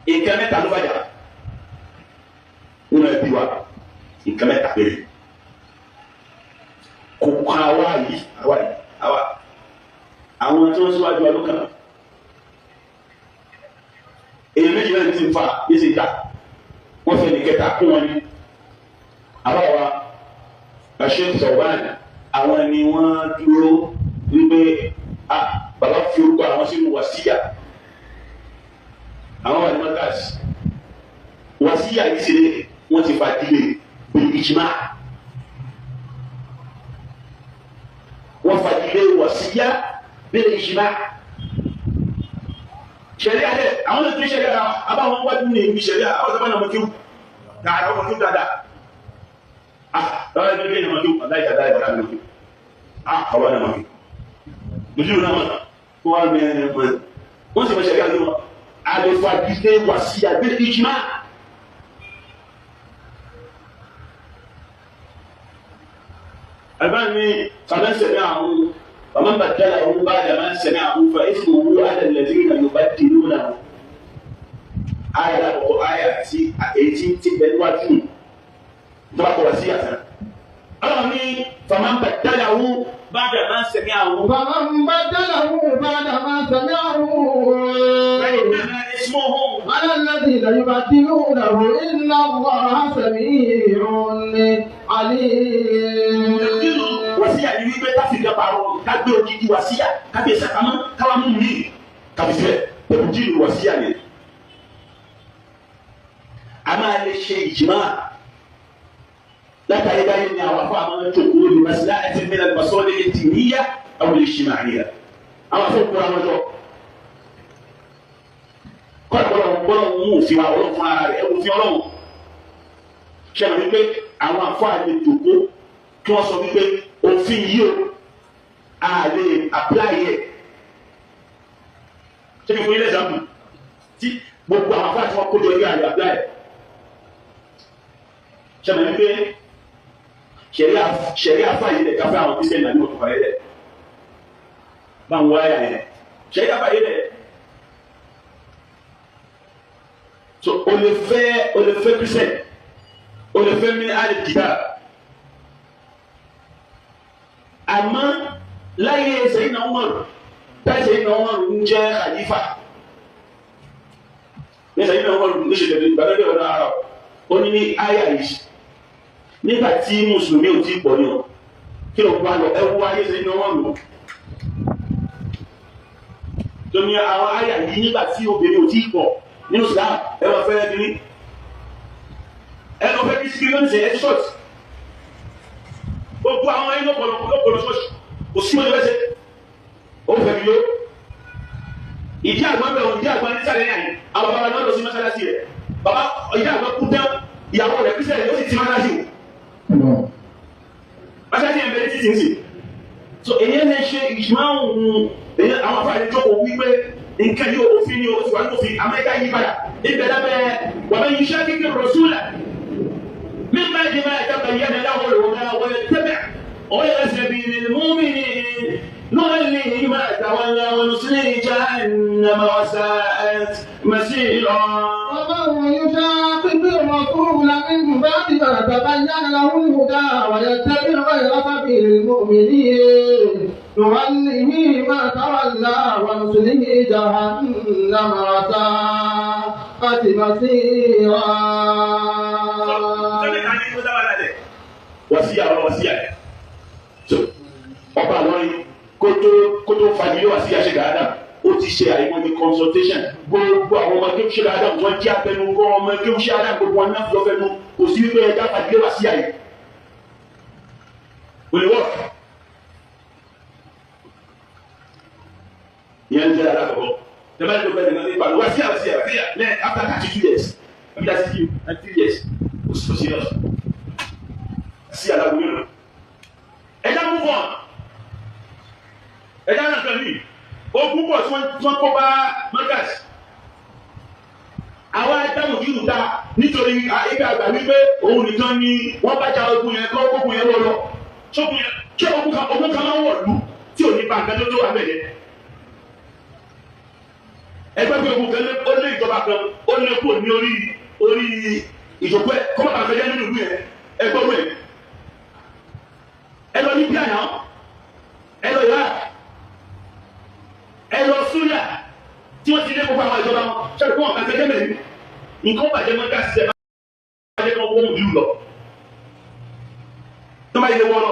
Nǹkan mẹ́ta ló bàjá nínú ẹbí wa, nǹkan mẹ́ta péré kò kan àwa yìí, àwa yìí, àwa àwọn tí wọ́n síwájú wa ló kàn. Èyí méjì náà ti ń fa yé ṣe ta wọ́n fẹ́ ní kẹta kún wọn ni. Àbáwa Sheikh Sawban, àwọn ni wọ́n dúró wípé bàbá fi orúkọ àwọn sínú wàsíyà. Àwọn wà ní mọ́tàs wàsíyà yìí ṣe wọ́n ti fa dílé bil ijma. Wọ́n fa dílé wàsíyà bil ijma. Sẹ̀ríà dẹ̀ àwọn tó tún sẹ̀ríà abáwọn wájú ní ibi sẹ̀ríà àwọn sábà náà mọ̀ kéwù dáadáa, wọ́n kéwù dáadáa. Ah, báwa ẹgbẹ́ kéwù náà mọ̀ kéwù aláìsí aláìsí bàbá mi mọ̀ kéwù. Ah, àwa náà mọ̀ kéwù. Lójú náà mọ̀ kó wá mi ẹni mọ̀ wọ́n sì mọ̀ sẹ̀ríà ló wọn. Àlefàdílé wàsíyà bil ijma. Albani faman sami'ahu faman baddalahu ba'da ma sami'ahu fa ithmuhu 'ala alladhina yubaddilunahu. Aya àkọ́kọ́, aya tí èyí tí bẹ níwájú tó bá kọ wàsíyà tán. Ọlọ́run ní faman baddalahu ba'da ma sami'ahu. فمن بدله بعد ما سمعه فإنما إثمه على الذين يبدلونه إن الله سميع عليم. Wàsíyà ni wípé káfíńkà pààrọ̀, kágbé odidi wàsíyà, kágbé sàkámọ́, káwá mú mi kàfíńsẹ̀ pẹ̀lú jíìlù wàsíyà ni. A máa lè ṣe ìjìmá látàrí báyìí ni àwọn afọ àwọn jókòó ní masílá ẹtì mìíràn masọ́lẹ̀ ẹtì níyà àwọn lè ṣì máa níyà. Àwọn afọ òkúra wọn jọ. Kọ́lá bọ́lá bọ́lá mú òfin wa ọlọ́run fún ara rẹ̀, ẹ òfin ọlọ́run. Ṣé àwọn wípé àwọn afọ àlè jókòó kí wọ́n sọ wípé òfin yìí o, a lè apply ẹ̀. Ṣé kí n fún yín lẹ́sàmù? Tí gbogbo àwọn afọ àti wọn kó jọ yóò àlè apply ẹ̀. Ṣé àwọn wípé ṣẹ̀rí àfàyè lẹ̀ káfẹ́ àwọn kristian àbí wọn fàyè lẹ̀? Báwọn wáyà yẹn ṣẹ̀rí àfàyè lẹ̀. So o lè fẹ́, o lè fẹ́ kristian, o lè fẹ́ mi àlè kìtà. Àmọ́ láyé Sayyidina Umar, táyé Sayyidina Umar ń jẹ́ khalifa ní Sayyidina Umar ní ṣe tẹ̀lé ìgbàlódé ọ̀nà àrà ó ní ní àyà yìí nígbà tí mùsùlùmí ò tí pọ̀ ní ọ kí ló wá lọ ẹ wú ayé Sayyidina Umar lò tó ní àwọn àyà yìí nígbà tí obìnrin ò tí pọ̀ nínú Islam ẹ wọ́n fẹ́ ní ẹ lọ fẹ́ kí síkiri lónìí sẹ ẹ ti ṣọ́ọ̀tì gbogbo àwọn ẹni lọ́pọ̀lọpọ̀ ṣọ́ọ̀ṣì kò sí wọn lẹ́sẹ̀ ó fẹ́ mi yó ìdí àgbọn bẹ̀rù ìdí àgbọn ní sàlẹ̀ yàn àwọn bàbá náà lọ sí mọ́sálásí rẹ̀ bàbá ìdí àgbọn kú tán ìyàwó rẹ̀ kírísítẹ̀lì ó sì ti mọ́sálásí o mọ́sálásí yẹn bẹ̀rẹ̀ títí nsì so èyí lè ṣe ìṣmáhùn èyí àwọn afáàní jókòó wípé nǹkan yóò òfin ni oṣù àwọn òfin Amẹ́ríkà yí padà ibẹ̀ lábẹ́ wàmẹ́ yìí kíkẹ́ rọ̀ṣúlà mímọ́ ẹ̀dínmọ́ ẹ̀dá bẹ̀yẹ́ ní aláwọ̀ lòun wọ́n tẹ́bẹ̀ ọ̀yẹ́ سبيل المؤمنين نوليه ما تولى ونصليه جهنم وساءت مصيرا. ومن يشاقق الرسول من بعد ما تبين له الهدى ويتبع غير سبيل المؤمنين نوله ما تولى ونصله جهنم وساءت مصيرا. Wàsíyà ọ̀rọ̀ wàsíyà yẹn ọba lọ́rin kótó fagilé wàsíyà ṣe dáadáa ó ti ṣe àìmọye consultation gbogbo àwọn ọmọ kéwù ṣe dáadáa wọ́n jẹ́ abẹnugan ọmọ kéwù ṣe dáadáa gbogbo wọn náà lọ́fẹ̀ẹ́ kò sí wípé ẹja fagilé wàsíyà yìí kò lè wọ́ọ̀kì. Ìyẹn ń jẹ́ alákọ̀ọ́ tẹ́lẹ̀ tó bẹ́ẹ̀ nìkan nípa wàsíyà wàsíyà wàsíyà lẹ́yìn after 32 years àbí 33 years kò sí serious sí alágbóyún lọ. Ẹja move on. Ẹja náà kan ní ogun pọ̀ tí wọ́n kó bá Markaz. Àwa dáhùn yìí ta nítorí ibi àgbà wípé òun nìkan ni wọ́n bá ja ogun yẹn kọ́ ogun yẹn wọ́ lọ. Ṣógun yẹn ṣé ogun kan máa ń wọ̀ lù tí ò ní ba nǹkan tó tó wà bẹ̀rẹ̀. Ẹgbẹ́ pé ogun kan ó lé ìjọba kan ó lé kúrò ní orí orí ìjòkó ẹ̀ kọ́ bàbá fẹ́ jẹ́ nínú ìlú yẹn. Ẹ gbọ́ wẹ̀, ẹ lọ Libya náà, ẹ lọ Iraq, ẹ lọ Syria tí wọ́n ti lé gbogbo àwọn ìjọba wọn. Ṣe kó wọn kà fẹ́ jẹ́ mẹ́rin nǹkan bàjẹ́ mọ́ ká ṣiṣẹ́ bá jẹ́ kí wọ́n wọ́n ìlú lọ tó bá yẹ wọ́n lọ.